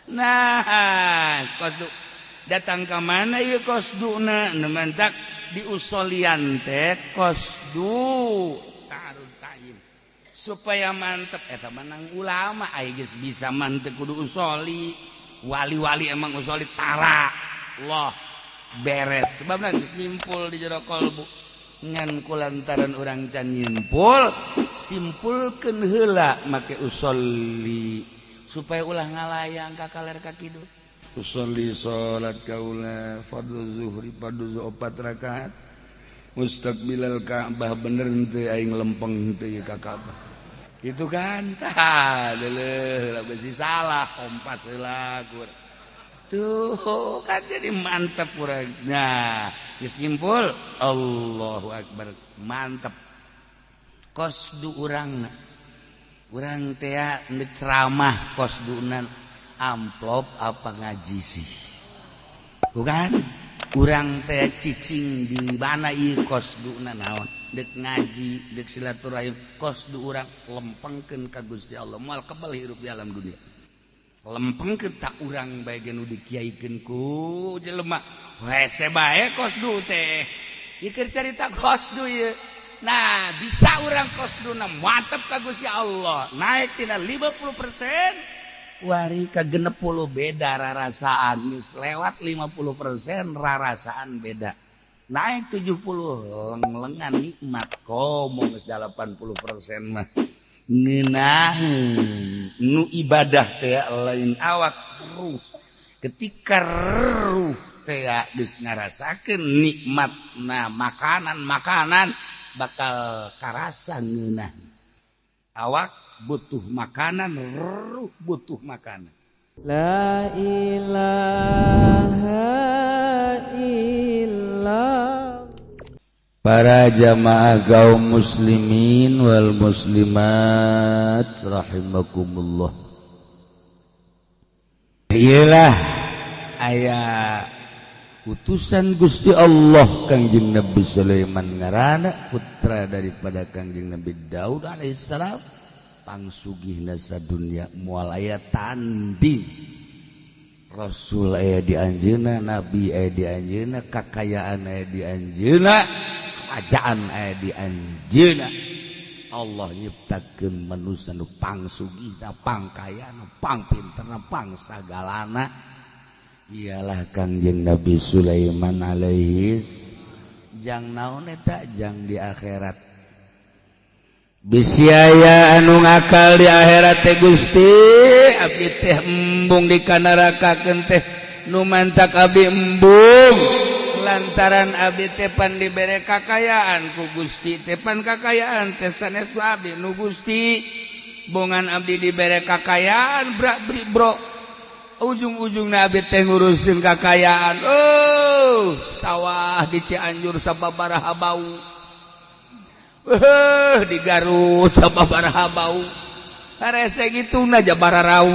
Nah, qasdu datang ke mana ieu qasduna? Nu mantak di usolian teh qasdu ta'arud ta'yin supaya mantep. Eta menang ulama ai geus bisa mantep kudu usoli. Wali-wali emang usoli tara Allah beres sebabna geus nyimpul di jero kolbu. Ngan kulantaran urang can nyimpul, simpulkeun heula make usolli supaya ulah ngalayang ka kaler ka kidul. Usolli salat kaula fardhu zuhri, fardhu 4 rakaat mustaqbilal Ka'bah, bener henteu aing lempeng henteu ka Ka'bah itu kan? Tah leuleh besi salah kompas heula tuh kan, jadi mantep urang. Nah, geus nyimpul, Allahu akbar, mantep qasdu urangna. Urang teh ceramah qasduna amplop apa ngaji sih? Bukan urang teh cicing di mana ieu qasduna naon? Dek ngaji, dek silaturahim. Qasdu urang lempengkeun ka Gusti Allah, moal kebal hirup di alam dunia. Lempengkeun tak urang bae ge nu dikiaikeun ku jelema hese bae qasdu teh. Ieu keur carita qasdu ieu. Nah, bisa urang qasduna mantep ka Gusti Allah naik tina 50% wari ka 60, beda rarasaan. Geus lewat 50% rarasaan beda, naik 70 leng-lengan nikmat, komo geus 80% mah ngeunaheun. Nu ibadah teh lain awak, ruh. Ketika ruh teh geus ngarasakeun nikmatna makanan-makanan, bakal karasa ngeunah. Awak butuh makanan, ruh butuh makanan. La ilaha illallah. Para jamaah kaum muslimin wal muslimat rahimakumullah. Iyalah aya utusan Gusti Allah Kangjeng Nabi Sulaiman ngaranna, putra daripada Kangjeng Nabi Daud alaihissalam, pangsugihna sadunya, moal aya tanding. Rasul aya di anjeunna, nabi aya di anjeunna, kakayaan aya di anjeunna, kerajaan aya di anjeunna. Allah nyiptakeun manusia nu pangsugihna, pangkayana, pangpinterna, pangsagalana, ialah Kangjeng Nabi Sulaiman alaihi. Jang naon eta? Jang di akhirat. Bisi aya anu ngakal di akhirat teh, "Gusti, abdi teh embung dikanarakakeun teh, nu mantak abdi embung lantaran abdi teh pan dibere kakayaan ku Gusti teh, pan kakayaan teh sanes abdi nu Gusti, bongan abdi dibere kakayaan brak bri bro, ujung-ujung abdi teh ngurusin kakayaan, oh sawah di Cianjur sababaraha bau, di Garut sababaraha bau, harese gitu na bararau,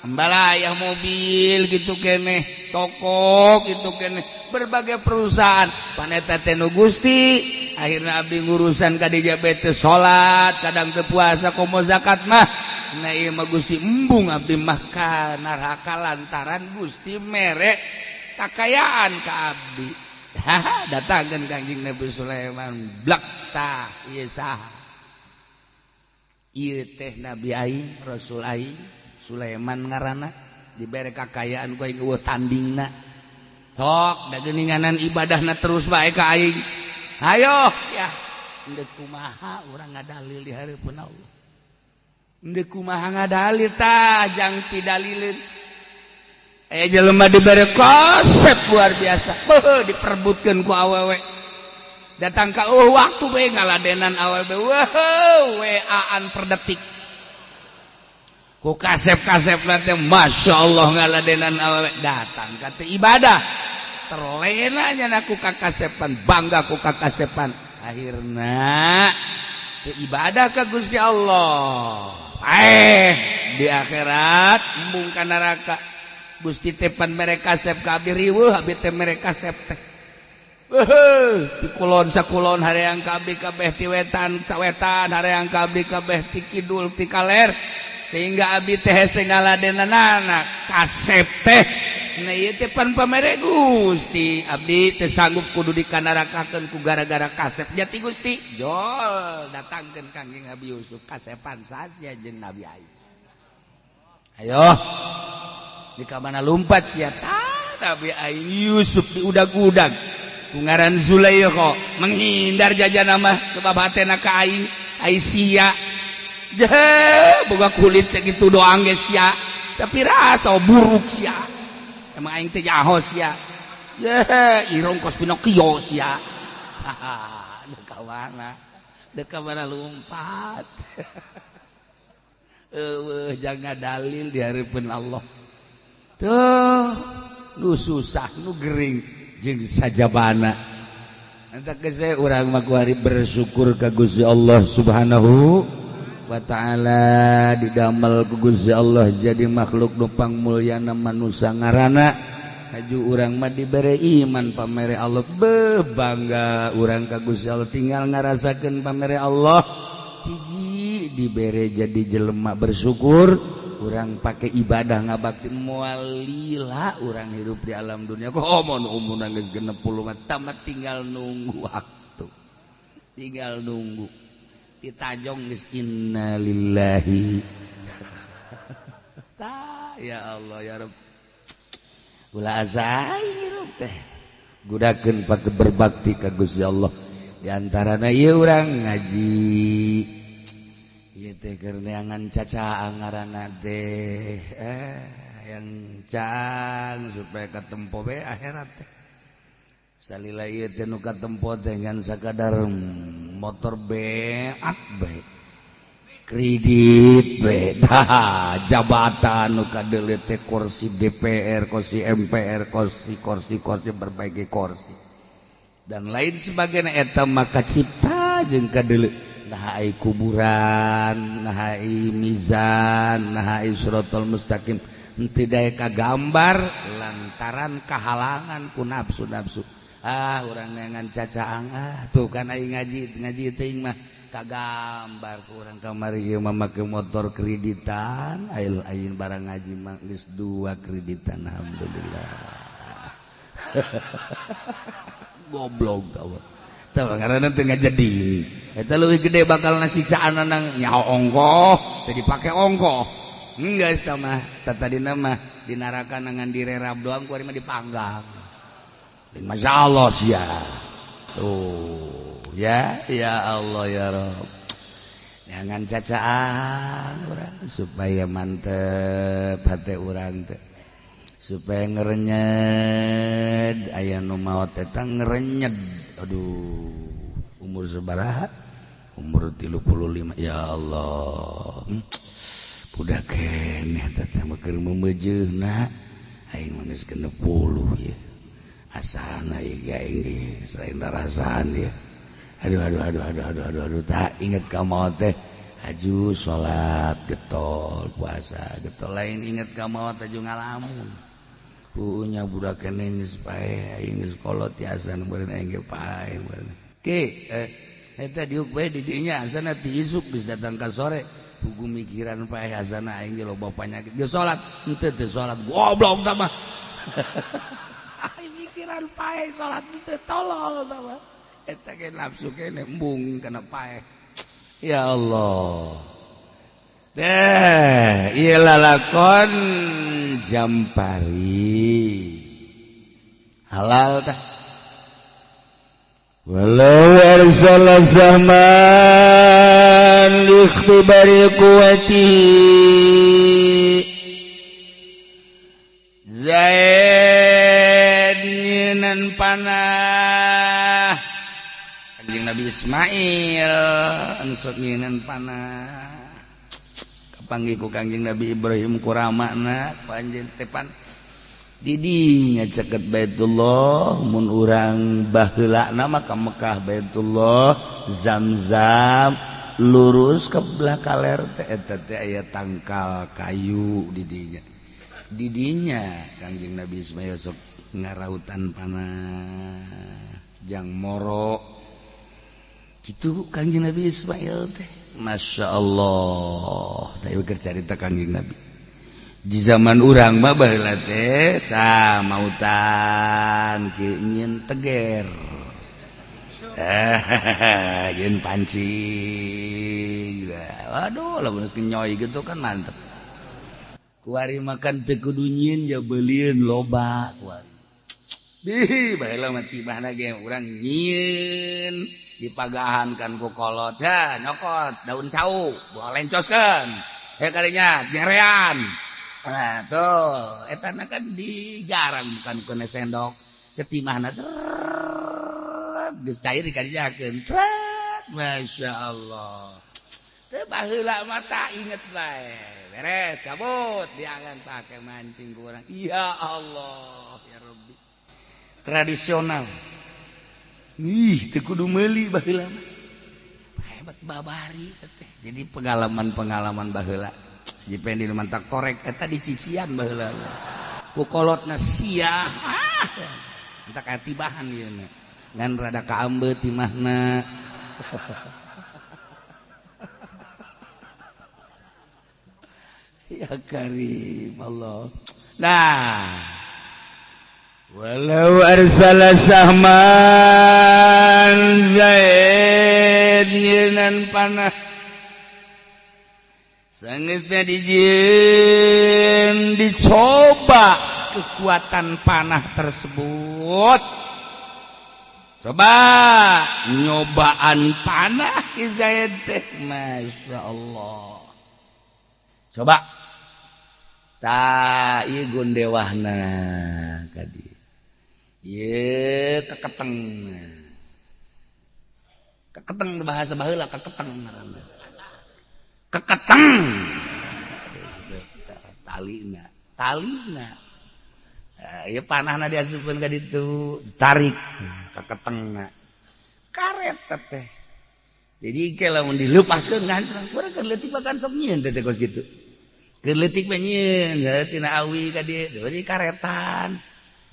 ambalayah mobil gitu keneh, toko gitu keneh, berbagai perusahaan, paneta teh nu Gusti. Akhirnya abdi ngurusan ka diabetes, salat kadang teu puasa, komo zakat mah. Nah, ieu mah Gusti, embung abdi mah ka neraka lantaran Gusti mere kakayaan ka abdi." Haha, datangkeun Kangjeng Nabi Sulaiman, blak, tah ieu saha? Ieu teh nabi aing, rasul aing, Sulaiman ngaranna, dibere kakayaan ku aing euweuh tandingna. Sok da geuninganan ibadahna terus bae ka aing. Ayo sia, endek kumaha urang ngadalil di hareupeun Allah? Endek kumaha ngadalil tah jang pidalileun? Aya jelema dibere konsep luar biasa. Beuh, diperebutkeun ku awewe. Datang ka oh waktu bae ngaladenan awewe. Wah, WA-an per detik. Ku kasep-kasep teh Masya Allah ngaladenan awewe, datang ka teu ibadah. Terlena nya ku kakasepan, bangga ku kakasepan. Akhirna teu ibadah ka Gusti Allah. Eh, di akhirat embung ka neraka. Gusti teh pan mere kasep ka abdi, riweuh abdi teh mere kasep teh. Di kulon sakulon hareang ka abdi kabeh, ti wetan sawetan hareang ka abdi kabeh, ti kidul ti kaler. Sehingga abi teh hese ngaladenanana kasep teh. Nah ieu teh pan pamere Gusti, abdi teu sanggup kudu dikanarakakeun ku gara-gara kasep jati Gusti. Jol datangkeun Kangjeng Nabi Yusuf kasepan saja jeung Nabi Ayub. Ayo di ka mana lumpat sia tah Nabi Ayub Yusuf diudag-udag. Ku ngaran Zulaikha menghindar jajana mah sebab hatena ka aing ai sia. Jeh boga kulit sakitu doang ge sia. Tapi rasa buruk sia. Emang aing teh jaho sia. Ye, irung kos Pinocchio sia. Deka mana? Deka mana lumpat. Eueuh jangan dalil di hareupeun Allah. Tuh, nu susah, nu gering jeung sajabana. Entah geus urang mah kuari bersyukur ka Gusti Allah Subhanahu wa ta'ala didamel ku Gusti Allah jadi makhluk nu pangmulyana manusa ngaranna haju urang mah dibere iman pamere Allah beuh bangga urang ka Gusti Allah tinggal ngarasakeun pamere Allah hiji dibere jadi jelema bersyukur urang pake ibadah ngabakti moal lila urang hidup di alam dunia kok mun umurna geus 60 mah tamat tinggal nunggu waktu tinggal nunggu ditajong geus innalillahi ta ya Allah ya Rabb ulah asa hirup teh gudakeun pake berbakti ka Gusti Allah di antarana ieu urang ngaji ieu teh keur neangan cacaan ngaranna teh yang cang supaya katempo be akhirat teh salila ieu teh nu katempo teh ngan sakadar motor beak bae kredit bae dah jabatan nu kadeuleu teh kursi DPR kursi MPR kursi kursi kursi berbagai kursi dan lain sebagainya eta maka cipta jeung kadeuleu nah ai kuburan nah ai mizan nah ai siratal mustaqim henteu daek kagambar lantaran kahalangan ku nafsu-nafsu. Ah urang neangan cacaang ah tuh kan aing ngaji ngaji teuing mah kagambar ku urang kamari ieu mah make motor kreditan aing barang ngaji mah geus 2 kreditan alhamdulillah. Goblok tah tah ngaranna teu ngajadi eta leuwih gede bakal siksaan nang nyaho ongkoh teu dipake ongkoh geus tah mah tadina mah di neraka ngan direrab doang ku ari mah dipanggang. Masya Allah sia. Tuh ya ya Allah ya Rabb. Jangan cacaan urang supaya mantep hate urang teh. Supaya ngerenyed aya nu maot eta ngerenyed. Aduh, umur sabaraha? Umur 35 ya Allah. Budak keneh eta teh mah keur meumeujeuna aing mah geus 60 ieu. Asana ieu aing geus lain rasaan ieu. Aduh aduh aduh aduh aduh aduh aduh tak inget ka maot teh haju salat getol puasa getol lain inget ka maot haju ngalamun. Punya budak keneh geus pae aing geus kolot tiasa nu beureun aing ge pae beureun. Ke eta diuk bae di dinya asana ti isuk geus datang ka sore pugu mikiran pae asana aing ge loba panyakit geus salat henteu teu salat goblok tah mah. Aing mikiran pae salat henteu tolol tah mah. Eta ge nafsu kene embung kana pae. Ya Allah. Teh, ieu lalakon Jampari. Halal tah. Walau arsala zaman likhtibari quwati Zaid nyinan panah Kanjeng Nabi Ismail anu sok nyinan panah kapanggih ku Kanjeng Nabi Ibrahim kuramana ku anjeun teh pan didinya caket Baitullah mun urang baheulana mah ka Mekah Baitullah Zamzam lurus ke belah kaler teh eta teh aya tangkal kayu didinya didinya Kanjeng Nabi Ismail sok ngarautan panah jang moro kitu Kanjeng Nabi Ismail teh. Masya Allah. Tah ieu keur carita Kangjeng Nabi. Di zaman urang mah baheula teh tah mautan kieu nyieun teger. Nyieun pancing. Waduh, lamun geus nyoy gitu kan mantep. Kuari makan teu kudu nyieun ja beulieun loba kuari. Bih, baheula mah tibahna ge urang nyieun dipagahan kan ku kolot. Ya, nyokot daun cau, buah lencoskeun. He kadinya nyerean. Nah, tuh etana kan digarang bukan kena sendok. Cetimahna geus cair dikadijakeun. Tret, Masya Allah. Teu baheula mah tak inget bae. Beres, cabut, diangan pakai mancing kurang. Ya Allah, ya Rabbi. Tradisional. Ih, teu kudu meuli baheula mah. Hebat babari teh. Jadi pengalaman-pengalaman baheula. Jipen di mantak korek eta dicician baheula. Ku kolotna sia. Ah, entak aya tibahan ieu na. Ngan rada kaambe timahna. Ya karim Allah. Nah, walau arsala sahman zaid nyeunaan panah sangeusna dijieun dicoba kekuatan panah tersebut. Coba nyobaan panah ki Zaid teh, Masya Allah. Coba ta ieu gondewahna ka dieu. Ieu keketeng. Keketeng bahasa baheula keketeng ngaranna. Keketeng. Talina, talina. Ieu panahna diasupkeun ka ditu, ditarik keketengna. Karet teh. Jadi ke lamun dileupaskeun ngancrang, urang keur leutik bahkan sok nyieun teh kos kitu. Keur leutik mah nyieun, tina awi ka dieu, jadi karetan.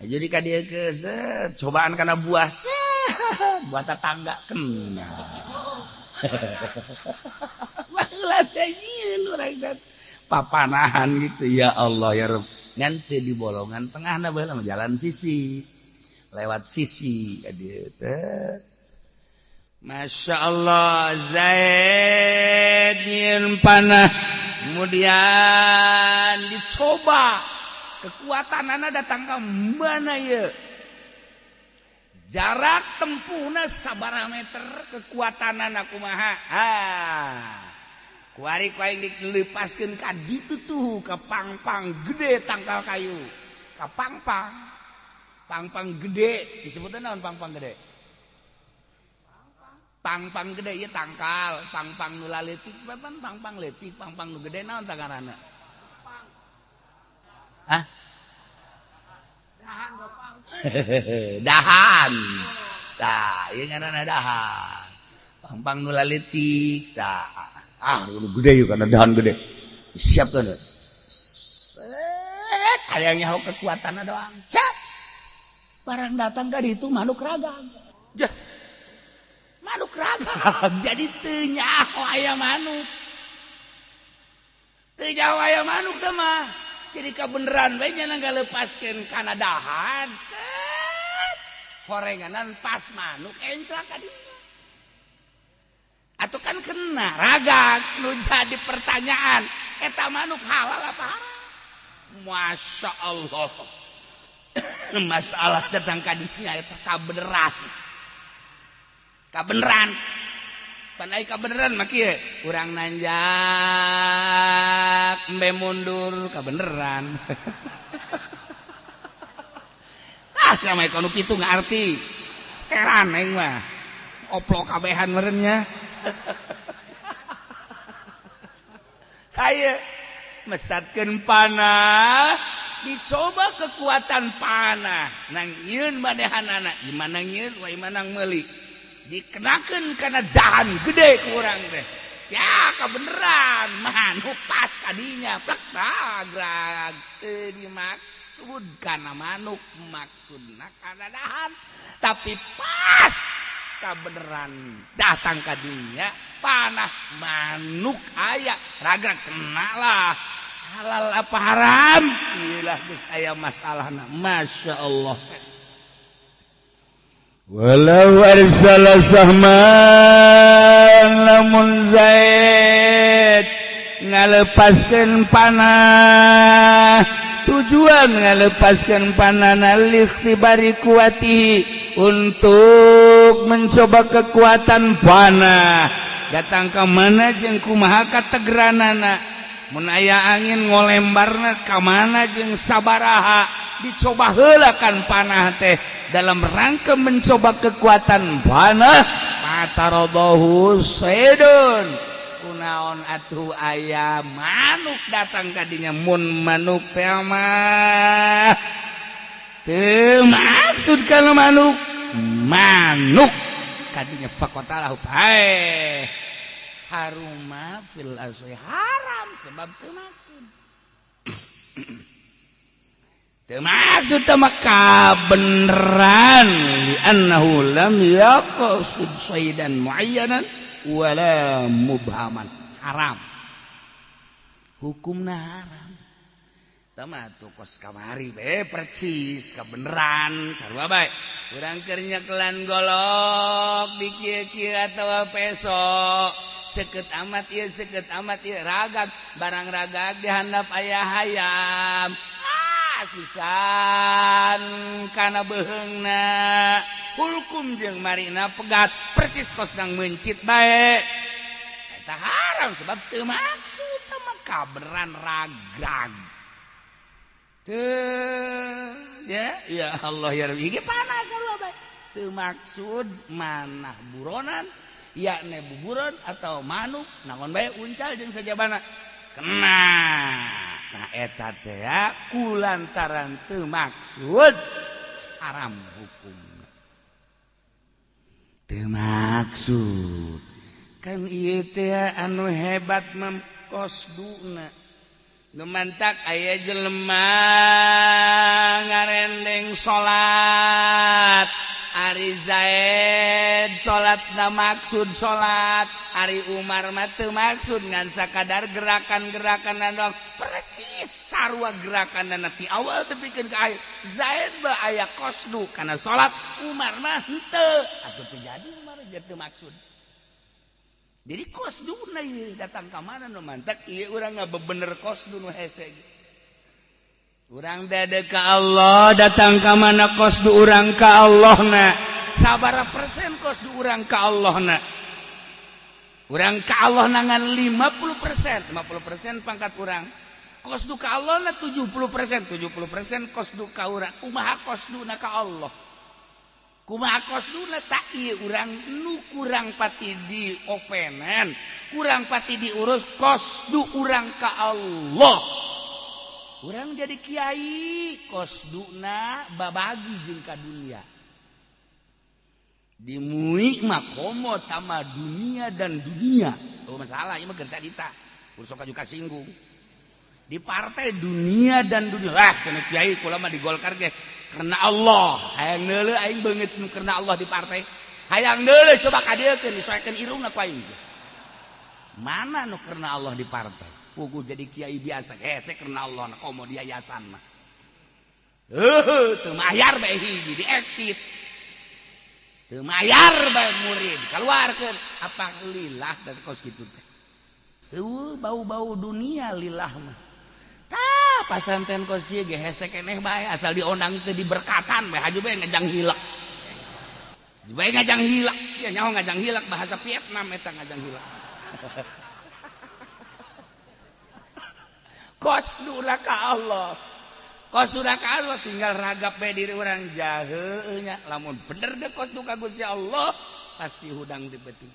Jadi ka dieu ke cobaan kana buah, buah tetangga kena. Baheula teh nyieun urang teh papanahan gitu, ya Allah ya Rabb. Ngan teu di bolongan tengahna baheula mah jalan sisi, lewat sisi ka dieu teh. Masya Allah, Zaid nyieun panah, kemudian dicoba kekuatanana datang ke mana ya? Jarak tempuhna sabaraha meter, kekuatanana kumaha? Ah, kuari ku aing dilepaskeun ka ditu tuh ka pangpang gede tangkal kayu, ka pangpang, pangpang gede disebutna naon pangpang gede? Pangpang gede ieu tangkal, pangpang nu laletik, pangpang leutik, pangpang nu gede naon tangarana? Hah? Dahan gopang. Dahan. Tah, ieu ngaranna dahan. Pangpang nu laletik, tah. Ah, nu gede ieu kana dahan gede. Siapkeun. Set, hayang nyaho kekuatanna doang. Cet. Barang datang ka ditu manuk ragam. Jah. Manuk ragam jadi teu nyaho aya manuk. Teu nyaho aya manuk teh mah. Jadi kabeneran we nya ngalepaskeun kana dahan. Set. Horenganan pas manuk enclak ka dinya. Atuh kan kena ragag nu jadi pertanyaan, eta manuk halal apa haram? Masya Allah. Masalah datang ka dinya eta kabeneran. Kabeneran. Pan ai kabeneran mah kieu, urang nanjak embe mundur kabeneran. Ah, ramai kono kitu ngarti. Heran aing mah. Oplok kabehan meureun nya. Haye mesatkeun panah, dicoba kekuatan panah. Nang nyieun manehanana, gimana nyieun wa manang meuli. Dikenakeun kana dahan gede ku urang teh. Ya kabeneran manuk pas tadinya plek ragrag teu dimaksud kana manuk, maksudna kana dahan, tapi pas Kabeneran datang ka dinya panah manuk aya ragrag kena lah halal apa haram iyalah geus aya masalahna. Masya Allah. Walau arsala sahman lamun Zaid ngalepaskeun panah tujuan ngalepaskeun panah lihtibari kuati untuk mencoba kekuatan panah datang ka mana jeung kumaha kategeranana mun aya angin ngolembarna ka mana jeung sabaraha dicoba heula kan panah teh dalam rangka mencoba kekuatan panah matarodohu saydun kunaon atuh aya manuk datang kadinya mun manuk teh mah teu maksud kana manuk manuk kadinya faqatalahu pae haruma fil asli haram sebab teu maksud teu maksud teh maka beneran li annahu lam yaqsid saydan muayyanan wala mubhaman haram hukumna haram tah mah tuh kos kamari be percis kabeneran sarua bae urang keur nyekelan golok di kieu-kieu atawa peso seukeut amat ieu seukeut amat ieu ragag barang ragag di handap aya hayam sisan kana beheungna hulkum jeung marina pegat persis kos nang mencit bae eta haram sebab teu maksud mah kabeneran ragrag teu ya ya Allah ya Rabbi ge panas sarua bae teu maksud manah buronan yakni buburon atau manuk naon bae uncal jeung sajabana kena. Nah eta teh kulantaran teu maksud haram hukumna teu maksud kan ieu teh anu hebat mah qasduna nu mantak aya jelema ngarendeng salat Ari Zaid salatna maksud salat Ari Umar mah teu maksud ngan sakadar gerakan-gerakan doang percis sarua gerakanna ti awal tepikeun ka akhir Zaid mah aya qasdu kana salat Umar mah henteu atuh teu jadi Umar teu maksud jadi qasduna ieu datang ka mana nu mantak ieu urang ngabebener qasdu nu hese urang dade ka Allah datang ka mana qasdu urang ka Allah na sabaraha persen qasdu urang ka Allah na urang ka Allah nangan 50% 50% pangkat urang qasdu ka Allah na 70% 70% qasdu ka urang kumaha qasduna ka Allah kumaha qasduna tak ieu urang nu kurang pati di openen kurang pati diurus qasdu urang ka Allah urang jadi kiai qasduna babagi jeung ka dunia dimui mah komo tama dunia dan dunia oh masalah ieu mah geus sadita sok juga singgung di partai dunia dan dunia lah kena kiai kula mah di Golkar ge karena Allah hayang neuleuh aing beungeut nu karena Allah di partai hayang neuleuh coba ka dieu keun disoekeun irungna ku aing mana nu karena Allah di partai puguh jadi kiai biasa hese karena Allah na komo di yayasan mah teu mayar bae hiji di exit teu mayar bae murid kaluarkeun apa lillah da kos kitu teh eueuh bau-bau dunia lillah mah tah pasanten kos ieu ge hese keneh bae asal diondang teu diberkatan bae haju bae ngajang hilak bae ngajang hilak sia nyaho ngajang hilak bahasa Vietnam eta ngajang hilak qasduna ka Allah qasduna ka Allah tinggal ragap bae diri urang jaheul nya lamun bener deh qasdu ka Gusti Allah pasti hudang di peuting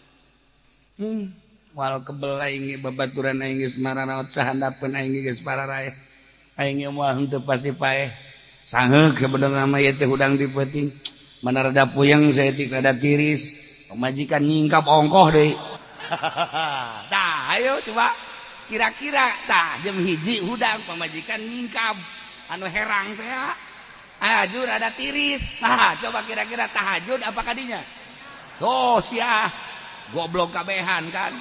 wal kebel aing babaturan aing geus mararaot sahandapeun aing geus pararaeh aing moal henteu pasti paeh sangeuk sebenarna mah ieu teh hudang di peuting mana rada puyeng saeutik rada tiris pamajikan nyingkap ongkoh deui tah ayo coba kira-kira tah jam hiji hudang pamajikan nyingkap anu herang teh hajur ada tiris. Nah, coba kira-kira tahajud apa kadinya? Tuh sia goblok kabehan kan.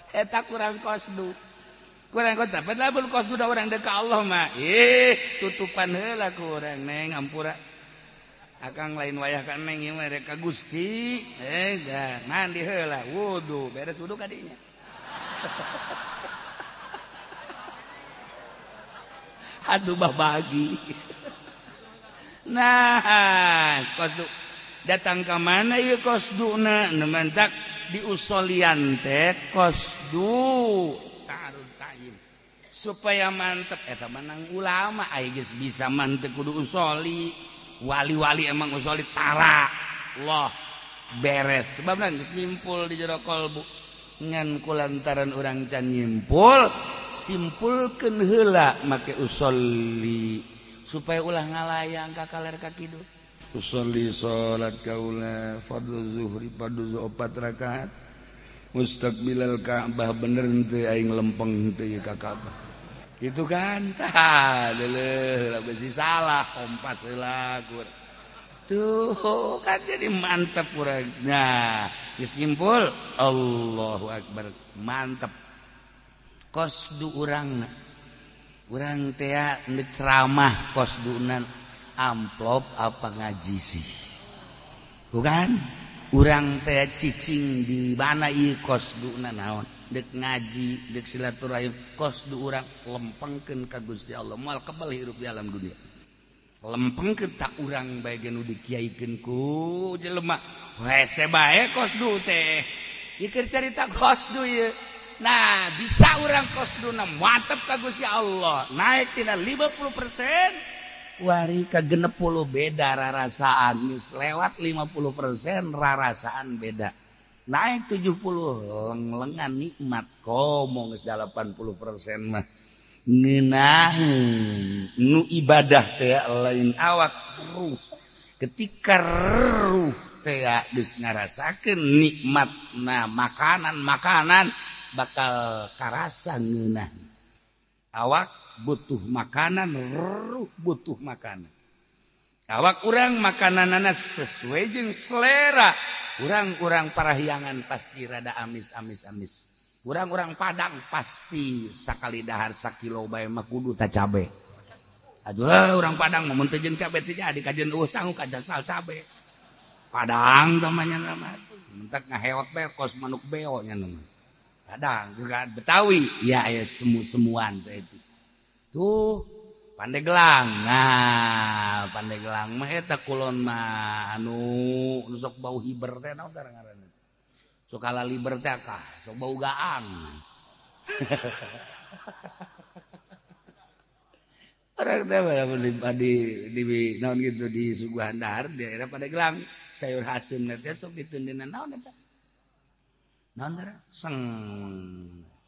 Eta kurang kosdu. Kurang kosdu. Padahal lamun kosdu da urang deuk ka Allah mah. Ih, tutupan heula ku urang neng ampura. Akang lain wayah ka neng ieu mah rek ka Gusti. Dah mandi heula, wudu, beres wudu ka dinya. Aduh bah bagi. Nah, kosdu datang ke mana ieu kosduna? Nu mantak di usolian teh kosdu ta'arud ta'yin supaya mantep eta menang ulama ai geus bisa mantep kudu usoli. Wali-wali emang usoli tara Allah beres sebabna geus nyimpul di jero kalbu. Ngan kulantaran urang can nyimpul simpulkeun heula make usolli supaya ulah ngalayang ka kaler ka kidul. Usolli salat kaula fardhu zuhri fardhu 4 rakaat mustaqbilal Ka'bah bener henteu aing lempeng henteu ieu ka Ka'bah. Gitu kan? Tah deuleuh lah besi salah kompas heula kur. Tuh kan jadi mantep urang. Nah, geus nyimpul Allahu akbar mantep. Kosdu urangna. Urang teh nu ceramah kosduna amplop apa ngaji sih? Bukan? Urang teh cicing di mana ieu kosduna naon? Dek ngaji, dek silaturahim, kosdu urang lempengkeun ka Gusti Allah, moal kebal hirup di alam dunia. Lempengkeun tak urang bae ge nu dikiaikeun ku jelema. Hese bae kosdu teh. Ieu keur carita kosdu ieu. Nah, bisa urang kosduna mantep ka Gusti Allah, naik tina 50% wari ka 60 beda rarasaan, geus lewat 50% rarasaan beda. Naik 70 leng-lengan nikmat komo geus 80% mah. Ngeunaheun nu ibadah teh lain awak ruh. Ketika ruh teh geus ngarasakeun nikmatna makanan-makanan bakal karasa ngeunah. Awak butuh makanan, ruh butuh makanan. Awak urang makananana sesuai jeung selera. Urang-urang parahyangan pasti rada amis-amis-amis. Urang-urang Padang pasti sakali dahar sakilo bae mah kudu ta cabe. Aduh, urang Padang mah mun teu jeung cabe teh jadi kajeun eueuh sangu kajasal cabe. Padang teh mah nya mah. Mentak ngaheot bae kos manuk beo nya mah. Padang juga Betawi ya aya semu-semuan saeutik. Tuh Pandeglang. Nah, Pandeglang mah eta kulon mah anu sok bau hiber teh naon ngaranna? Sok kalaliber teh kah, sok bau gaang. Orang teh di naon gitu di suguhan dahar di daerah Pandeglang, sayur haseum teh sok ditundina naon eta? Naon ngaranna? Seng.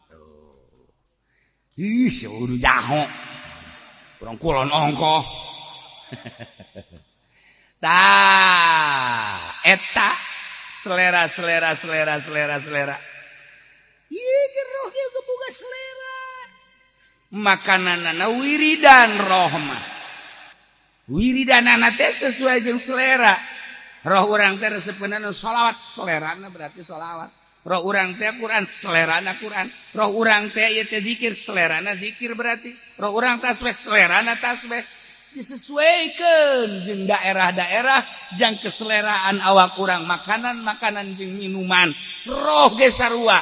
Tuh. Ih, seueur jaho. Urang kulon ongkoh. Tah, eta selera selera selera selera selera. Ieu ge roh ge boga selera. Makananana wiridan roh mah. Wiridanana teh sesuai jeung selera. Roh urang teh resepeunana sholawat, selerana berarti sholawat. Roh urang teh Quran, selerana Quran. Roh urang teh ieu teh zikir, selerana zikir berarti. Roh urang tasbih, selerana tasbih. Disesuaikan jeung daerah-daerah jang keseleraan awak urang makanan-makanan jeung minuman. Roh ge sarua.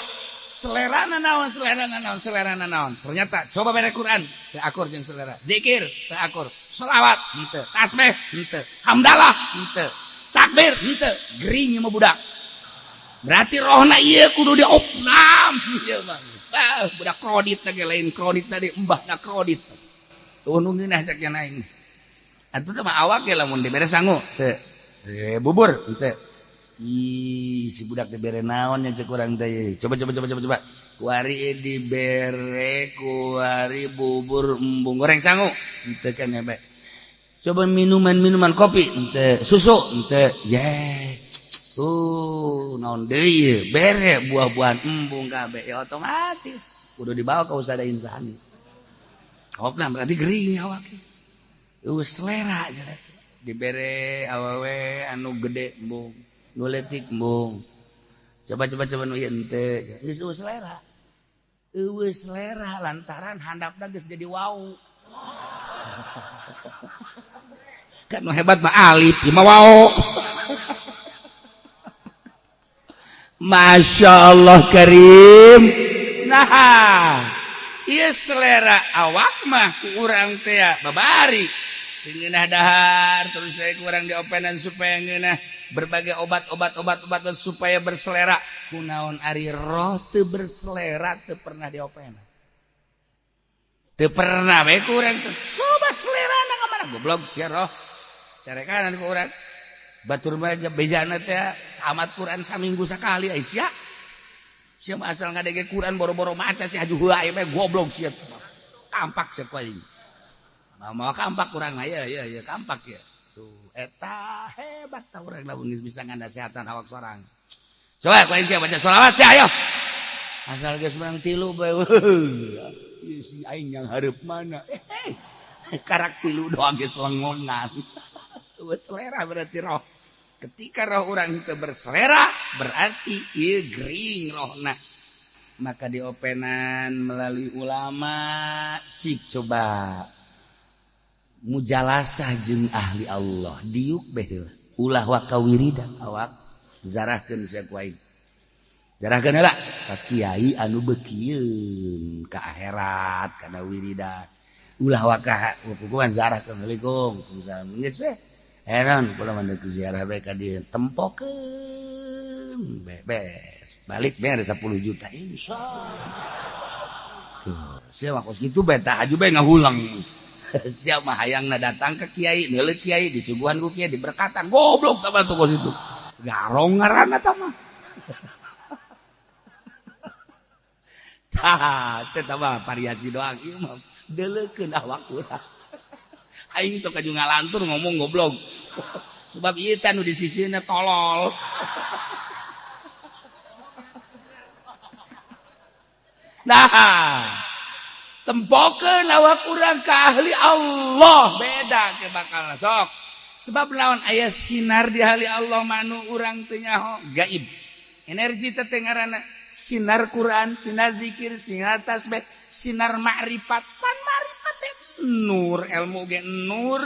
Selerana naon, selerana naon, selerana naon. Ternyata coba bere Quran, teu akur jeung selera. Zikir teu akur, sholawat henteu, tasbih henteu, hamdalah henteu, takbir henteu, gering mah budak. Berarti rohna ieu kudu diopnam ieu mah. Ah, budak krodit lagi lain krodit tadi embahna krodit. Tuh nu ngeunah cek nya aing. Atuh teh mah awak ge lamun dibere sangu teu. Bubur henteu. Ih, si budak dibere naon nya cek urang teh. Coba coba coba coba coba. Kuari dibere kuari bubur embung goreng sangu henteu kan ya bae. Coba minuman-minuman kopi henteu, susu henteu. Ye. Tuh, naon deui bere buah-buahan embung kabeh ya otomatis kudu dibawa ka usada insani. Hokna berarti gering awak. Eueuh selera. Dibere awewe anu gede embung, nu leutik embung. Coba-coba coba nu ieu henteu. Geus eueuh selera. Eueuh selera lantaran handapna geus jadi wau. Kan nu hebat mah alif, ieu mah wau. Masya Allah Karim. Nah, ieu selera awak mah ku urang teh babari. Ngeunah dahar terus saya kurang diopenan supaya ngeunah berbagai obat-obat obat-obat supaya berselera. Kunaon ari roh teu berselera teu pernah diopenan. Teu pernah we ku urang teh soba selerana ka mana goblok sia roh. Carekanan ku urang. Batur mah bejana teh tamat Quran saminggu sakali ai sia. Sia mah asal ngadege Quran boro-boro maca sia haju heula ieu mah goblok sia. Kampak sia ku aing. Mau kampak kurang mah ya ya ya kampak ya. Tuh eta hebat tah urang lamun geus bisa nganasehatan awak sorang. Coba ku aing sia baca sholawat sia ayo. Asal geus menang tilu bae. Ieu si aing yang hareup mana? Karak tilu doang geus lengongan. Selera berarti roh. Ketika roh orang itu berselera berarti ieu gering rohna. Maka diopenan melalui ulama cik coba mujalasah jeung ahli Allah diuk beh ulah waka wiridan awak zarahkeun sia ku aing. Zarahkeun heula ka kiai anu beukieun ka akhirat kana wiridan. Ulah waka hukuman zarahkeun Assalamualaikum. Geus we. Heran kula mah deuk ziarah bae ka dieu tempokeun bebes balik bae ada 10 juta insyaallah. Tuh sia mah kos kitu bae tah aju bae ngahulang. Sia mah hayangna datang ka kiai neuleuh kiai disuguhan ku kiai diberkatan goblok tah mah tuh kos itu. Garong ngaranna tah mah. Tah teh mah variasi doang ieu mah deuleukeun awak urang. Aing sok kaju ngalantur ngomong goblok. Sebab ieu teh nu di sisina tolol. Nah, tempokeun awak urang ka ahli Allah beda ke bakal sok. Sebab lawan aya sinar di ahli Allah manu urang teu nyaho gaib. Energi teh ngaranna sinar Quran, sinar zikir, sinar tasbih, sinar makrifat. Pan makrifat teh nur, ilmu ge nur.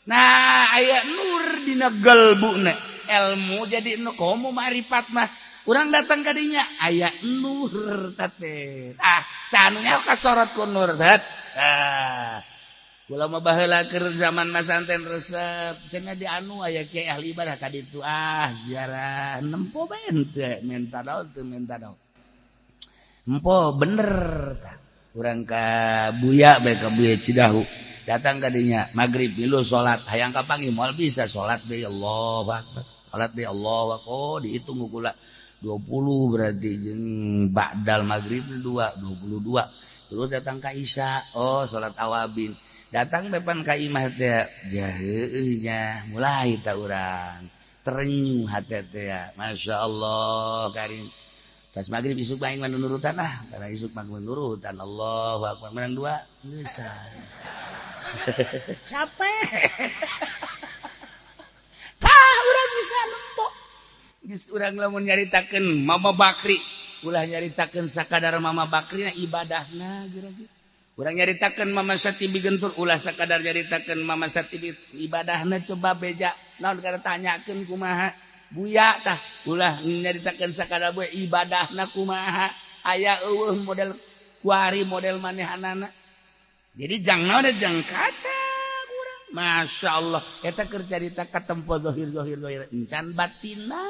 Nah, aya nur dina galbuna. Ilmu jadi nu komo makrifat mah. Urang datang ka dinya aya nur teh. Ah, sanunya kasorot ku nur teh. Ah. Kula mah baheula keur zaman masanten resep cenah di anu aya kiai ahli ibadah ka ditu ah ziarah nempo bae henteu menta daun teu menta daun. Empo bener tah. Urang ka Buya bae ka Buya Cidahu. Datang ka dinya magrib milu salat hayang kapanggih moal bisa salat deui Allahu akbar. Salat deui Allahu akbar. Oh dihitung ku kula 20 berarti jeung ba'dal magrib 2 22. Terus datang ka Isya oh salat awabin. Datang depan ka imah teh jaheueuh nya mulai ta urang terenyuh hate teh Masya Allah karim. Tas magrib isuk aing mah nurutan ah karena isuk mah nurutan Allahu akbar menang dua geus. Capek. Tah urang bisa nempo. Geus urang lamun nyaritakeun Mama Bakri, ulah nyaritakeun sakadar Mama Bakri na ibadahna geura-geura. Urang nyaritakeun Mama Satibi Gentur, ulah sakadar nyaritakeun Mama Satibi ibadahna coba beja. Naon kada tanyakeun kumaha. Buya tah ulah nyaritakeun sakadar buya ibadahna kumaha. Aya eueuh model kuari model manehanana. Jadi jang naon jang kaca urang. Masya Allah eta keur carita katempo zahir zahir zahir encan batina.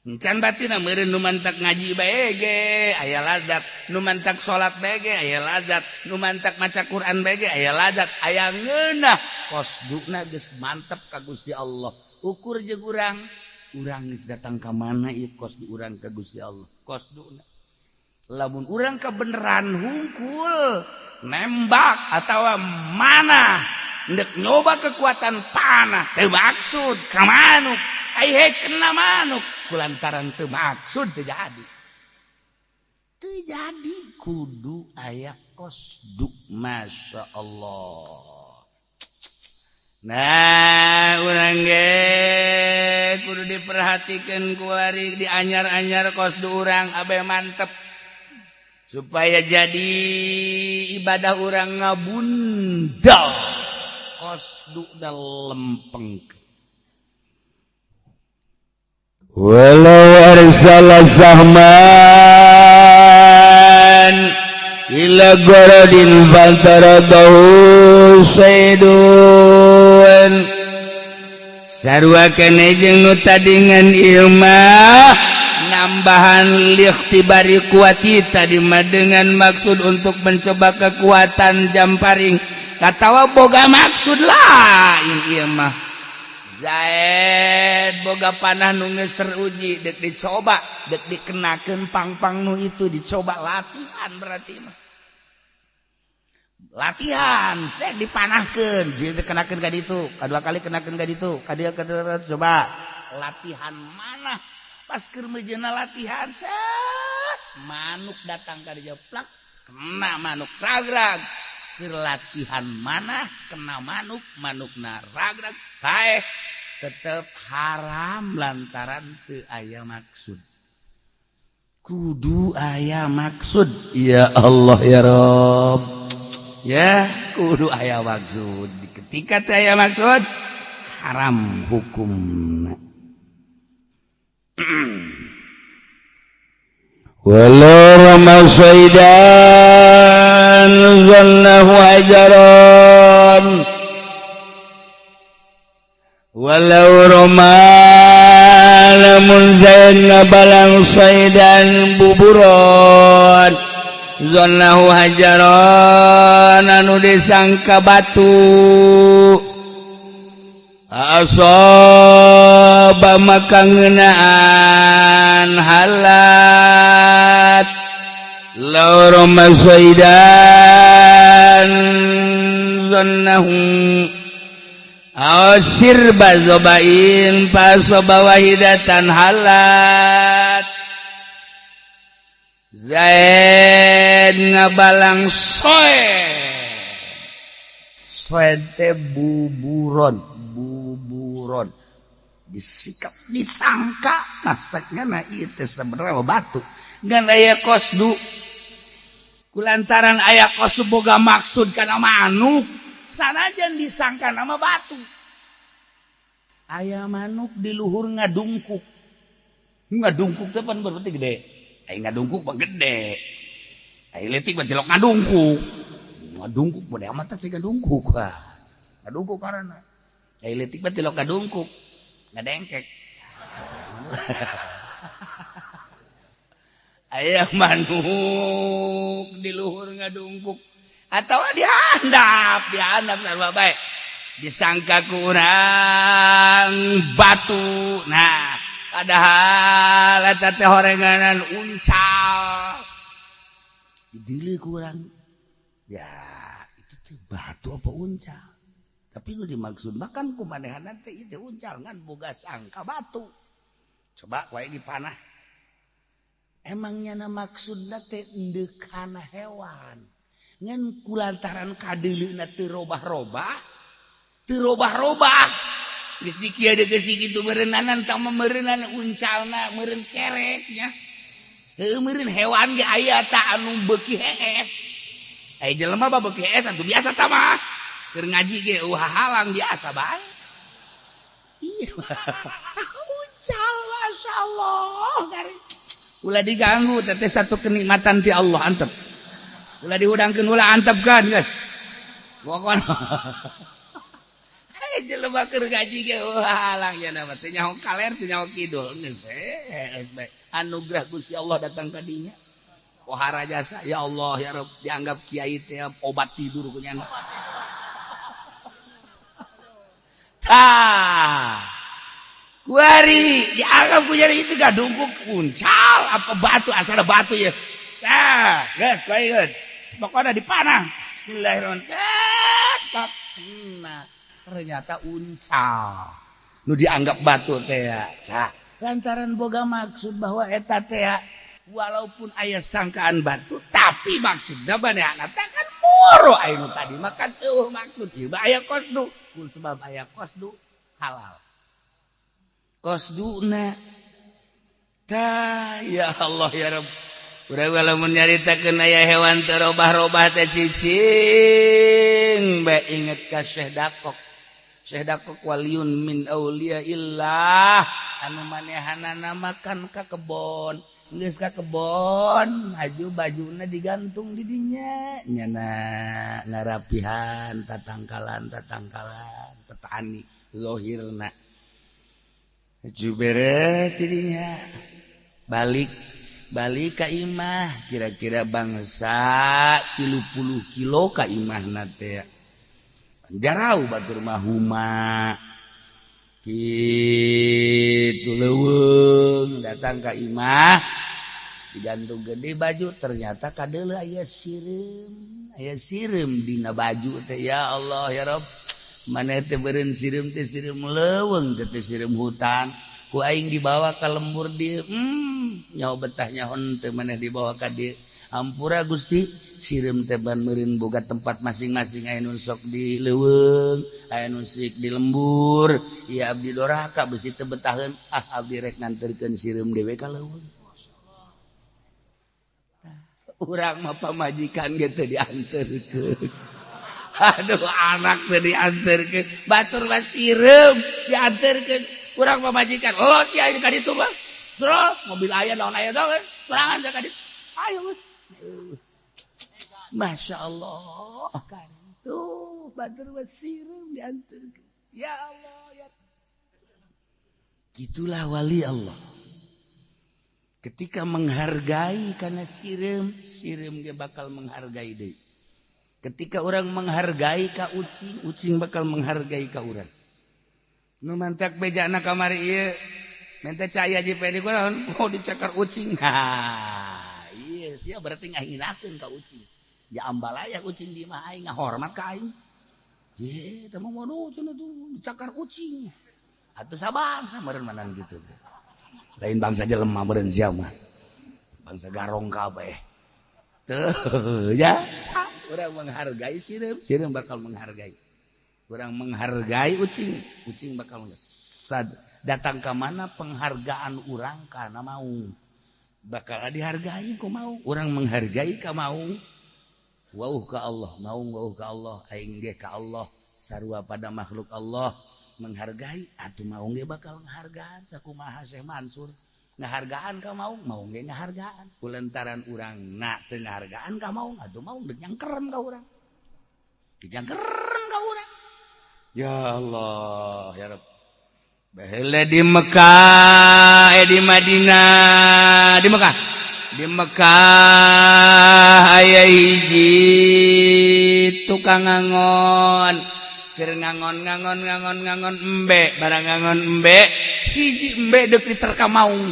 Encan batina meureun nu mantak ngaji bae ge aya lazat, nu mantak salat bae ge aya lazat, nu mantak maca Quran bae ge aya lazat, aya ngeunah kosduna geus mantep ka Gusti Allah. Ukur jeung urang, urang geus datang ka mana ieu kosdu urang ka Gusti Allah. Kosduna. Lamun urang kebeneran hungkul nembak atawa mana ndek nyoba kekuatan panah teu maksud ka manuk ai hek kena manuk kulantaran teu maksud teu jadi. Teu jadi kudu aya kosdu. Masya Allah. Nah, urang ge kudu diperhatikan kuari dianyar-anyar kosdu urang abe mantep supaya jadi ibadah urang ngabundal kosdu lempeng. Walau arsala sahman ila gorodin fantaradahu saydun sarua kene jeung nu tadingan ilmah nambahan likhtibari kuati tadi mah dengan maksud untuk mencoba kekuatan jamparing katawa boga maksud lain ieu mah. Zaid boga panah nu geus teruji dek dicoba dek dikenakeun pang-pang nu itu dicoba latihan berarti mah latihan saya dipanahkeun jadi dikenakeun ka ditu kadua kali kenakeun ka ditu ka dieu coba latihan mana pas keur mejeuna latihan set manuk datang ka dieu plak kena manuk ragrag. Keur latihan mana kena manuk manukna ragrag bae tetep haram lantaran teu aya maksud. Kudu aya maksud ya Allah ya Rob ya kudu aya maksud. Ketika teu aya maksud haram hukumna. Walau rama saidan zannahu hajaran walau rama lamun zain ngabalang saidan buburon zannahu hajaran anu disangka batu asaba maka ngeunaan halat law rama saidan zannahu asir bazobain pasoba wahidatan halat. Zaid ngabalang soe soe teh buburon buburon disikap disangka masaknya nah ieu teh sebenarnya batu ngan aya kosdu kulantaran aya kosdu boga maksud kana manuk sanajan disangka nama batu aya manuk di luhur ngadungkuk ngadungkuk teh pan berarti gede aya ngadungkuk mah gede aya leutik mah jelok ngadungkuk ngadungkuk bodoh amat teh ngadungkuk ah ngadungkuk karena aya leutik mah tilok ngadungkuk ngadengkek. Aya manuk di luhur ngadungkuk atau dihandap dihandap sarua bae disangka kurang batu. Nah padahal eta teh horenganan uncal dili kurang ya itu teh batu apa uncal tapi nu dimaksud bahkan kumanehanna teh itu uncal ngan boga sangka batu coba wae dipanah emangnya na maksudna teh endeukana hewan ngan kulantaran kadeuleuna teu robah-robah teu robah-robah geus dikieu deui kitu meureunana tah meureunana uncalna meureun kereknya heuh meureun hewan ge aya ta anu beuki hees aya jelema mah beuki hees atuh biasa tah mah keur ngaji ge eueuh halang biasa bae iya uncal masyaallah garing ulah diganggu teh satu kenikmatan ti Allah antep ulah dihudangkeun ulah antep kan geus pokona hei jelema keur ngaji ge halang nya mah teu nyaho kaler teu nyaho kidul geus bae anugerah Gusti Allah datang ka dinya pohara jasa ya Allah ya Rabb dianggap kiai teh obat tidur ku nya tah kuari dianggap ku jadi itu gadungkuk uncal apa batu asal batu ya tah geus bae geus pokoknya dipanah bismillahirrahmanirrahim. Nah, ternyata uncal nu dianggap batu teh nah, lantaran boga maksud bahwa eta teh walaupun aya sangkaan batu tapi maksudna manehna teh kan Moro aing nu tadi makan eueuh maksud ieu mah aya qasdu. Ku sebab aya qasdu halal. Qasduna tah, ya Allah ya Rabb. Urang lamun nyaritakeun aya hewan teu robah-robah teh cicing bae inget ka Syekh Dakok. Syekh Dakok waliyun min auliyaillah anu manehanana makan ka kebon. Geus ka kebon, aju bajuna digantung di dinya. Nyana ngarapihan tatangkalan tatangkalan petani zohirna. Aju beres di dinya. Balik balik ka imah, kira-kira bangsa 30 kilo ka imah teh, jarauh batur mah huma kitu leuweung. Datang ka imah, digantung gede baju, ternyata kadeuleu aya sireum, aya sireum dina baju teh. Ya Allah ya Rabb, mana teh beureun sireum teh, sireum leuweung teh, sireum hutan. Ku aing dibawa ka lembur dieu, nyaho betah nyaho teu maneh dibawa ka dieu. Ampura Gusti, sireum teh ban meureun boga tempat masing-masing, aya nu sok di leuweung, aya nu sok di lembur. Ieu abdi doraka besi teu betaheun, ah, abdi rek nganterkeun sireum dewe ka leuweung. Urang mah pamajikan ge teu dianterkeun, aduh, anak teu dianterkeun, batur mah sireum dianterkeun. Kurang pamajikan, oh sia ini ka ditu mah terus mobil aya, naon aya, tau sorangan ka ditu, ayo. Masya Allah kan tuh, batur mah sireum dianterkeun. Ya Allah ya, gitulah wali Allah ketika menghargai karena sireum, sireum dia bakal menghargai deh. Ketika orang menghargai ka ucing, ucing bakal menghargai ka urang. Nu mantak bejana kamari ieu minta caya JPD kunaon, mau dicakar ucing. Nah, iya sia berarti ngahinakeun ka ucing. Ya ambalaya ucing di imah aing ngahormat ka aing. Ye, teh mah waduh cenah tuh dicakar ucing. Atuh sabangsa meureun manan gitu. Lain bangsa jelema meureun sia mah. Bangsa garong kabeh. Tuh ya, urang menghargai sireum, sireum bakal menghargai. Urang menghargai ucing, ucing bakal sad. Datang ke mana penghargaan urang karena mau bakal dihargai ku mau. Urang menghargai ka mau. Wauh ka Allah, mau wauh ka Allah, aing ge ka Allah, sarua pada makhluk Allah menghargai atuh mau ge bakal menghargaan. Sakumaha Syekh Mansur ngahargaan ka mau, mau ge ngahargaan. Kulantaran urang na teu ngahargaan ka mau, atuh mau deuk nyangkerem ka urang. Dijangkerem ka urang. Ya Allah ya Rabb. Baheula di Mekah, eh, di Madinah, di Mekah. Di Mekah aya hiji tukang ngangon. Keur ngangon ngangon ngangon ngangon embe, barang ngangon embe, hiji embe deuk diterkam maung.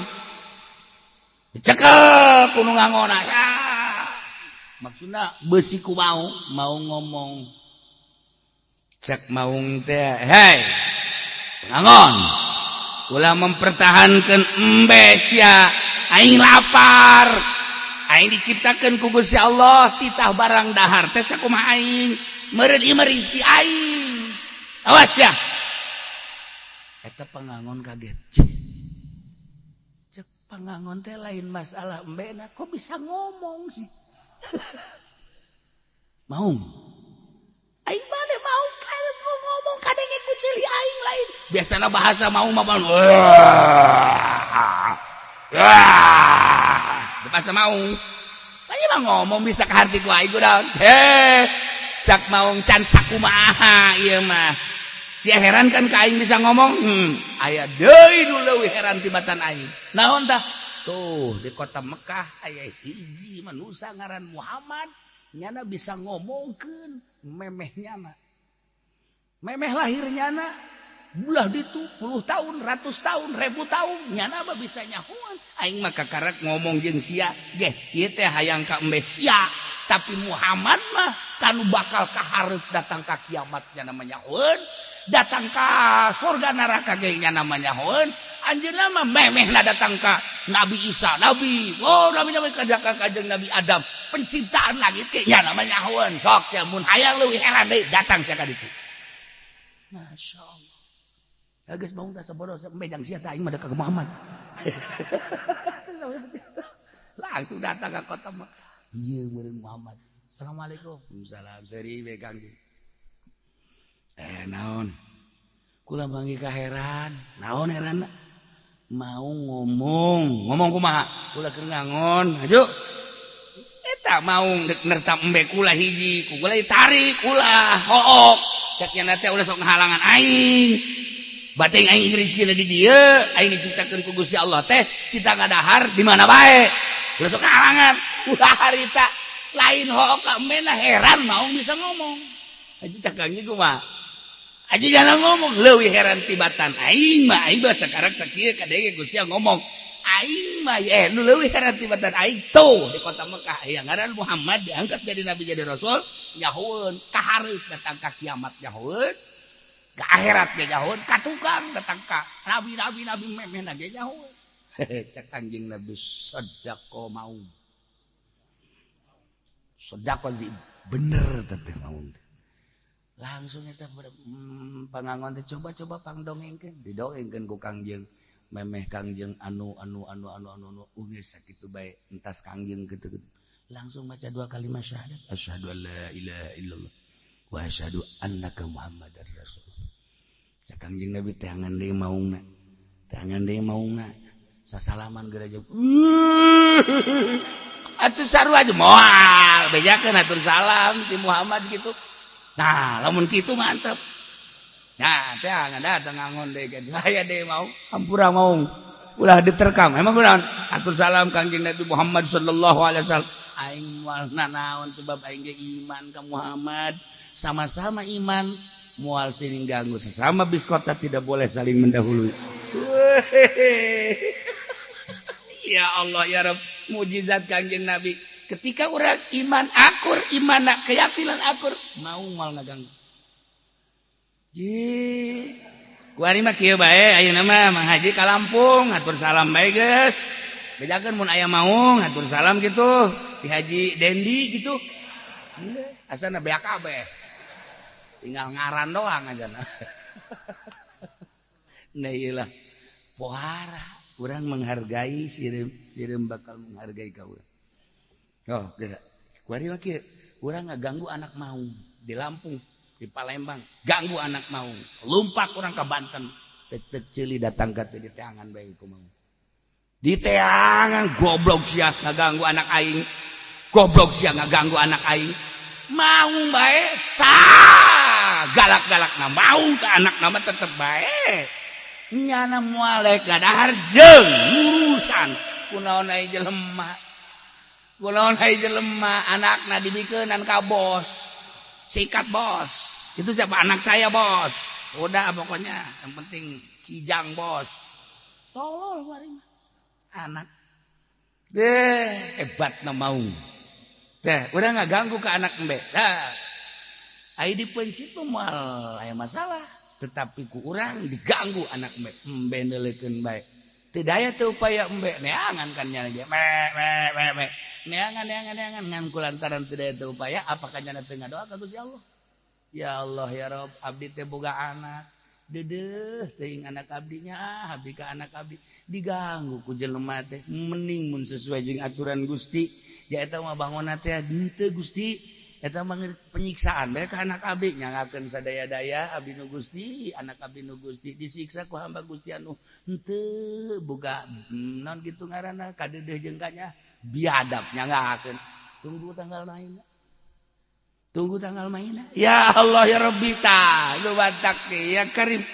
Dicekel ku nu ngangon. Ah. Maksudna beusi ku mau, mau ngomong. Cek maung teh, "Hei ngangon, ulah mempertahankan embe sia, aing lapar. Aing diciptakan ku Gusti Allah, titah barang dahar teh sakumaha aing meureun ieu mah rezeki aing, awas ya." Eta pangangon kaget. Cek pangangon teh, lain masalah embena, kok bisa ngomong sih maung? Aing mana mau kalau ngomong kadenge ku ceuli aing lain. Biasana bahasa mau mah wah, bahasa mau. Aing mah ngomong bisa kaharti ku aing daun. Heh, cak maung, can sakumaha ieu mah. Sia heran kan ka aing bisa ngomong? Aya deui nu leuwih heran tibatan aing. Naon tah? Tuh di kota Mekah aya hiji manusia ngaran Muhammad, nyana bisa ngomongkeun memeh nyana. Memeh lahir nyana bulah ditu puluh tahun, ratus tahun, ribu tahun, nyana mah bisa nyahuan. Aing mah kakarak ngomong jeung sia geh, ieu teh hayang ka embe sia, tapi Muhammad mah kanu bakal kahareup datang ka kiamat nyana mah nyahueun, datang ka surga neraka ge nyana mah nyahueun. Anjeunna mah memehna datang ka Nabi Isa, Nabi, oh, Nabi, Nabi ka kanjeng Nabi Adam, penciptaan langit ke nya namanya nyahoeun. Sok sia mun hayang leuwih heran deui, datang sia ka ditu. Masya Allah. Ya geus maung tah sabodo mejang sia teh, aing mah ka Muhammad. Langsung datang ke kota Mekah. Ieu meureun Muhammad. Assalamualaikum. Salam seri we Kang. Eh, naon? Kula manggih kaheran. Naon heran? Mau ngomong, ngomong kumaha? Kula keur ngangon, aju. Eta mau dek nertam embe kula hiji, ku kula ditarik ulah, hook. Cek nya teh ulah sok ngahalangan aing. Bating aing rezeki di dieu, aing diciptakeun ku Gusti Allah teh, kita ngadahar di mana bae. Ulah sok ngahalangan. Ulah harita lain hook ka embe, heran mau bisa ngomong. Haji cak kangjeng kumaha? Aja jangan ngomong leuwih heran tibatan aing mah, aing mah sekarang sakieu kadenge Gusti ngomong, aing mah eh nu leuwih heran tibatan aing tuh di kota Mekah aya ngaran Muhammad, diangkat jadi nabi, jadi rasul, nyahoeun ka hareup, datang ka kiamat nyahoeun, ka akhirat ge nyahoeun, ka tukang datang ka nabi nabi nabi memehna ge nyahoeun. Cak Kanjeng Nabi, sadaqa mau, sadaqa di bener teh mau. Langsung eta pangangon teh coba-coba pangdongengkeun, didongengkeun ku Kangjeng. Memeh Kangjeng anu anu anu anu anu anu geus sakitu bae, entas Kangjeng kitu langsung maca dua kalimat syahadat, asyhadu an la ilaha illallah wa asyhadu annaka muhammadar rasulullah. Cak Kangjeng Nabi, teangan deui maungna, teangan deui maungna. Sasalaman geura atuh, sarua aja moal bejakeun atur salam ti Muhammad gitu. Nah, lamun kitu mantep. Nah, teh datang ngangon deui ka saya deui, mau hampura mau ulah diterkam. Emang kunaon? Atur salam Kangjeng Nabi Muhammad sallallahu alaihi wasallam. Aing moal nanaon, sebab aing ge iman ka Muhammad. Sama-sama iman, moal siling ganggu, sesama biskota tidak boleh saling mendahului. Ya Allah ya Rabb, mujizat Kangjeng Nabi. Ketika orang iman akur, iman keyakinan akur, mau mal ngaganggu. Ji, kuari mah kieu bae, ayeuna mah Mang Haji ka Lampung, atur salam bae geus. Bejakeun mun aya maung, atur salam gitu. Di Haji Dendi gitu. Asana beak kabeh. Tinggal ngaran doang aja. Nah, iyalah. Pohara, urang menghargai sireum, sireum bakal menghargai ka urang. Oh, geura. Kuari mah kieu, urang ngaganggu anak maung di Lampung, di Palembang, ganggu anak maung. Lumpak urang ke Banten, tek ceuli datang ka di teangan bae ku maung. Di teangan, goblok sia ngaganggu anak aing. Goblok sia ngaganggu anak aing. Maung bae sa galak-galak na maung ke anak nama tetep bae. Nyana moal gadahar jeung urusan kunaon ai jelema. Kunaon ai jelema anakna dibikeunan ka bos. Sikat bos. Itu siapa? Anak saya, bos. Udah, pokoknya yang penting kijang bos. Tolol kuari mah. Anak. Deh, hebat na maung. Deh, udah nggak ganggu ke anak embe. Dah. Ai di prinsip moal aya masalah, tetapi ku urang diganggu anak embe, embe neuleukeun bae. Teu daya teu upaya, embe neangan kan nya ge. Me me me me. Neangan neangan neangan, ngan ku lantaran teu daya teu upaya, apakah nyana teu ngadoa ka Gusti Allah? Ya Allah ya Rob, abdi teh boga anak. Dedeh teuing anak abdinya, ah, abdi ka anak abdi diganggu ku jelema teh, mending mun sesuai jeung aturan Gusti. Ya eta mah bangunna teh henteu Gusti, eta mah penyiksaan bae ka anak abdi, nyangakeun sadaya-daya abdi nu Gusti, anak abdi nu Gusti disiksa ku hamba Gusti anu henteu boga naon kitu ngaranna kadeudeeh jeung kanya biadab, nyangakeun. Tunggu tanggal main, tunggu tanggal main. Ya Allah ya Rabbi, ta lu batak ya Karim,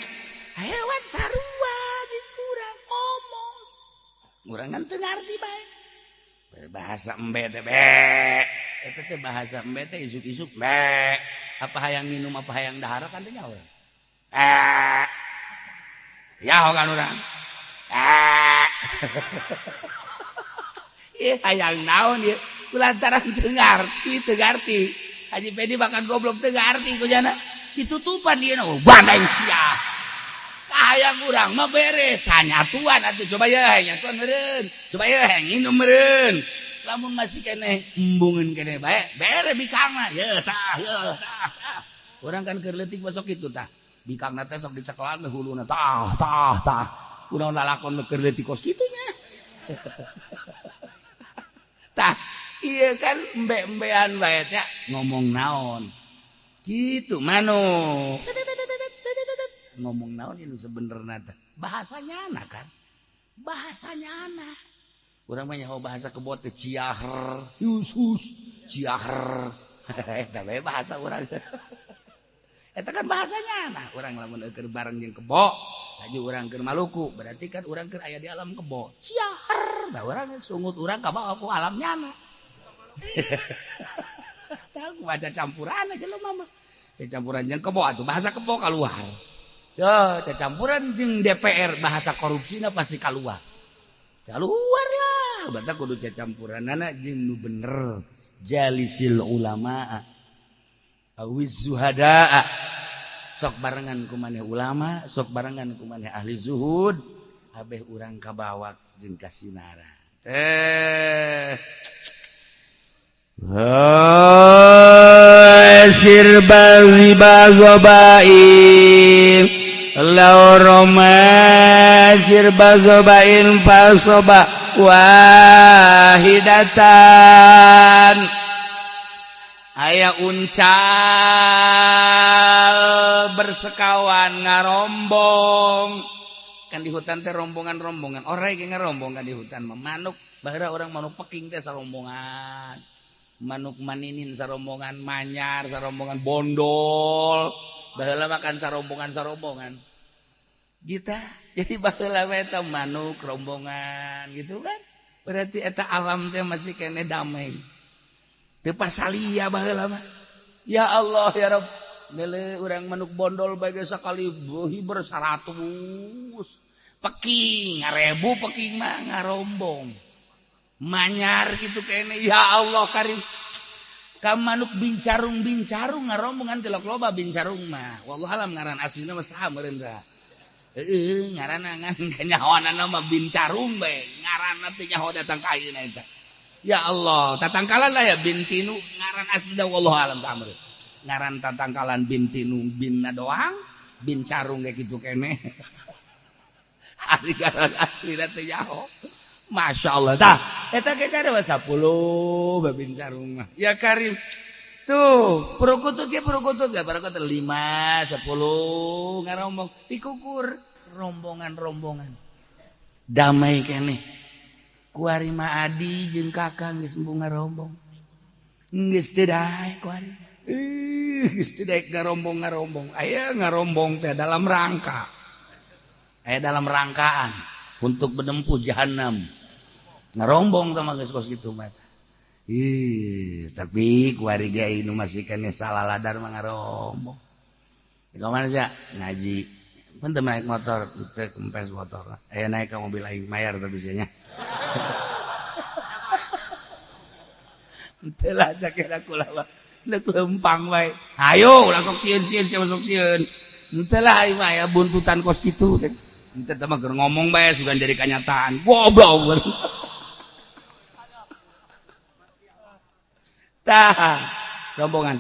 hewan sarua jeung urang ngomong, urang kan teu ngarti bae bahasa embe teh, be eta teh bahasa embe teh isuk-isuk be apa hayang minum, apa hayang dahar kan teh nyaho, eh ya kan urang, eh ieu hayang naon ieu, kulantaran teu ngarti, teu ngarti. Haji Pedi bahkan goblok teu ngarti ku jana ditutupan dia, oh, bandeng sia. Hayang urang mah beres sanyatuan atuh, coba ya nyatuan meureun, coba ya nginum meureun. Lamun masih keneh embungeun keneh bae, bere bikangna ye tah, ye tah. Urang kan keur leutik masuk kitu tah, bikangna teh sok dicekelan huluna, tah tah tah. Kunaon lalakon keur leutik kos kitu nya? Tah iya kan, embe-embean bae teh ngomong naon gitu, manuk ngomong naon ini sebenarnya teh bahasanya anak kan, bahasanya anak. Urang mah nyaho bahasa kebot teh ciaher hus hus ciaher, eta bae bahasa urang. Eta kan bahasanya anak urang. Lamun keur bareng jeung kebo laju urang keur Maluku, berarti kan urang keur aya di alam kebo, ciaher. Nah, urang sungut urang ka bawa ku alam nyana. Tahu baca campuran aja lo mama, campuran jeung kebo atuh bahasa kebo keluar. Ya, campuran jeung DPR bahasa korupsina pasti keluar, keluar lah. Batak kudu campuran anak jeung nu bener. Jalisil ulama awiz zuhada, sok barengan ku maneh ulama, sok barengan ku maneh ahli zuhud, abeh urang kabawak jeung kasinara eh. Sirba bain law roma sirba bain fasoba wahidatan. Aya uncal bersekawan ngarombong kan di hutan teh, rombongan-rombongan orang ge ngarombong kan di hutan mah. Manuk baheula orang manuk peking teh sarombongan, manuk maninin sarombongan, manyar sarombongan, bondol baheula makan sarombongan-sarombongan kita. Jadi baheula eta manuk rombongan gitu kan, berarti eta alam teh masih kene damai, teu pasalia baheula mah. Ya Allah ya Rabb, nele urang manuk bondol bae sakali hiber 100, peking ngarebu, peking mah ngarombong, manyar gitu kene. Ya Allah karim, ka manuk bincarung, bincarung ngarombongan tilok loba. Bincarung mah wallahu alam ngaran aslina mah saha meureun da. Heeh, ngaranna ngan kanyahoanana mah bincarung bae ngaranna teh, nyaho datang ka ayeuna eta. Ya Allah, tatangkalan lah ya bintinu ngaran aslina, wallahu alam ta meureun ngaran tatangkalan bintinu, binna doang, bincarung kayak gitu kene. Ari ngaran aslina teh nyaho. Masya Allah tah eta ge ada 10 babincarung mah. Ya karim, tuh perukutut ge, perukutut ya, perukutut 5 10 ngarombong dikukur rombongan-rombongan damai kene. Kuari mah adi jeung kakang geus embung ngarombong, geus teu daek kuari. Ih, geus teu daek ngarombong-ngarombong. Aya ngarombong teh dalam rangka, aya dalam rangkaan untuk menempuh jahanam, ngarombong sama geus kos kitu mah. Ih, tapi kuari ge nu masih kene salah ladar mah ngarombong. Ka mana sih ngaji? Pun naik motor, teu kempes motor. Aya naik ke mobil aing mayar tapi nya. Teu lah sakira kula mah. Deuk lempang wae. Ayo ulah sok sieun-sieun, siapa sok sieun. Henteu lah aing mah aya buntutan kos kitu. Henteu teh mah keur ngomong bae sugan jadi kenyataan. Goblok. Tah, rombongan.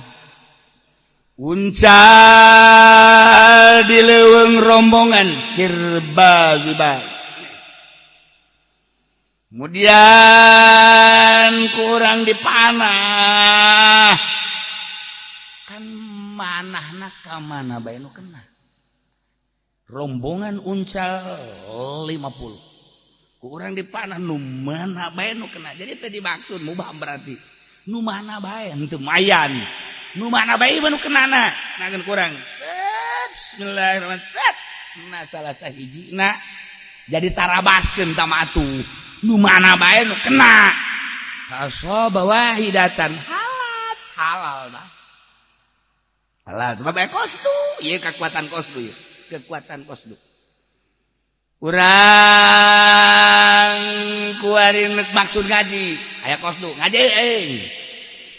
Uncal di leuweung rombongan sirba ziba. Kemudian kurang dipanah. Kan manahna ka mana bae nu kena. Rombongan uncal 50. Kurang dipanah nu mana bae nu kena. Jadi tadi maksud mubah berarti nu mana bae henteu mayan. Nu mana bae nu kenana. Nah kurang. Set, bismillahirrahmanirrahim. Set. Nah salah sahijina jadi tarabaskeun tamatu. Nu mana bae nu kena. Asaba wahidatan halal, halal bah. Halal sebab aya kosdu, ieu kekuatan kosdu ieu. Kekuatan kosdu. Urang kuari maksud ngaji, aya kosdu ngaji euy.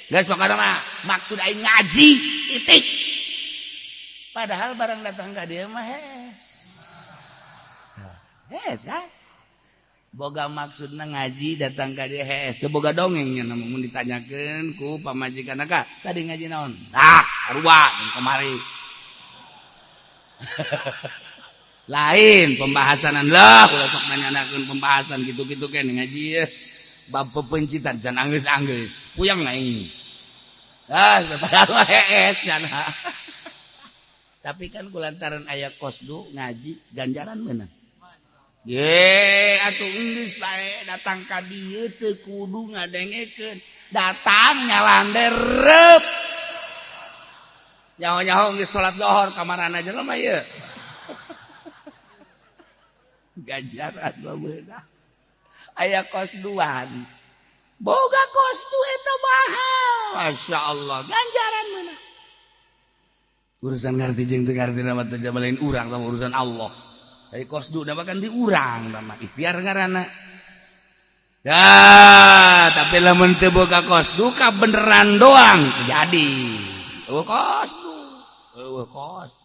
Geus pokona mah maksud aing ngaji titik. Padahal barang datang ka dieu mah hes. Hees kan? Boga maksudna ngaji datang ka dieu hees, teu boga dongengnya namun ditanyakeun ku pamajikan, "Ka tadi ngaji naon?" "Ah, sarua jeung kamari." Lain pembahasanan lah, ulah sok nanyanakeun pembahasan gitu-gitu kan ngaji ya. Bab pepencitan can anggeus-anggeus, puyeng aing. Ah, padahal hees kan. Tapi kan kulantaran aya qosdu ngaji ganjaran menang. Ye, atuh geus bae datang ka dieu teu kudu ngadengekeun. Datang nyalander reup. Nyaho-nyaho geus salat lohor kamarana jelema ieu. Ganjaran mah beunang. Aya qosduan. Boga qosdu eta mahal. Masya Allah, ganjaran menang. Urusan ngarti jeung teu ngarti mah teu lain urang sama urusan Allah. Dari qosdu nama kan diurang nama ikhtiar ngaranna. Dah, tapi lamun teu boga qosdu ka beneran doang jadi. Eueuh qosdu. Eueuh qosdu.